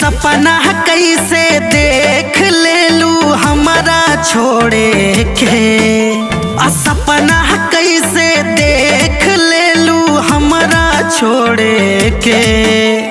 सपना कैसे देख लेलू हमारा छोड़े के। आ सपना कैसे देख लेलू हमारा छोड़े के।